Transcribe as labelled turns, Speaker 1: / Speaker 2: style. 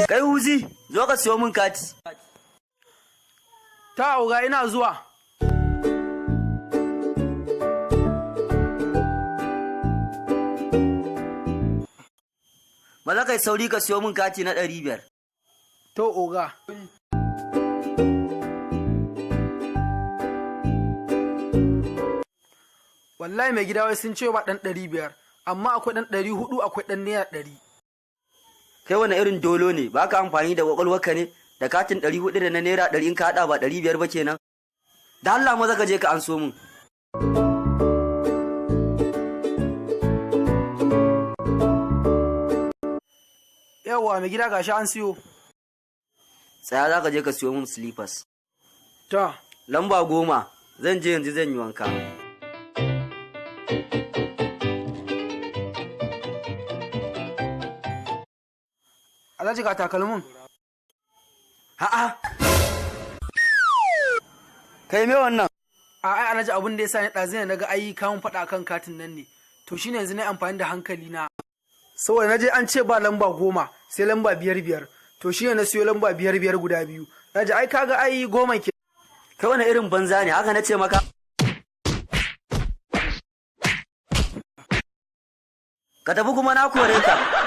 Speaker 1: Kai Huzi, zo ka siyo min kati.
Speaker 2: Ta oga, ina zuwa.
Speaker 1: Maza kai sauri ka siyo min kati na 500.
Speaker 2: To oga. Wallahi mai gida, wai sun ce ba ɗan 500, amma akwai ɗan 400, akwai ɗan naira 100.
Speaker 1: Kai wani irin dolo ne, ba ka amfani da kwakwalwarka ne? Da katin 400 da na naira 100 in ka haɗa ba 500 ba kenan. Da Allah maza ka je ka anso min.
Speaker 2: Yawwa mai gida, gashi an siyo.
Speaker 1: Tsaya, za ka je ka siyo min slippers.
Speaker 2: Ta.
Speaker 1: Lamba 10, zan je yanzu zan yi wanka.
Speaker 2: Alhaji, ga takalmin.
Speaker 1: Ha'a. Kai, me wannan?
Speaker 2: A ai alhaji, abin da ya sa ni ɗazu ne naga ai kamun faɗa kan katin nan ne. To shine yanzu na yi amfani da hankali na. Saboda na je an ce ba lamba 10 sai lamba 5 5. To shine na siyo lamba 5 5 guda biyu. Alhaji, ai kaga ai 10 ke.
Speaker 1: Kai wani irin banza ne, haka na ce maka. Ka tafi kuma na kore ka.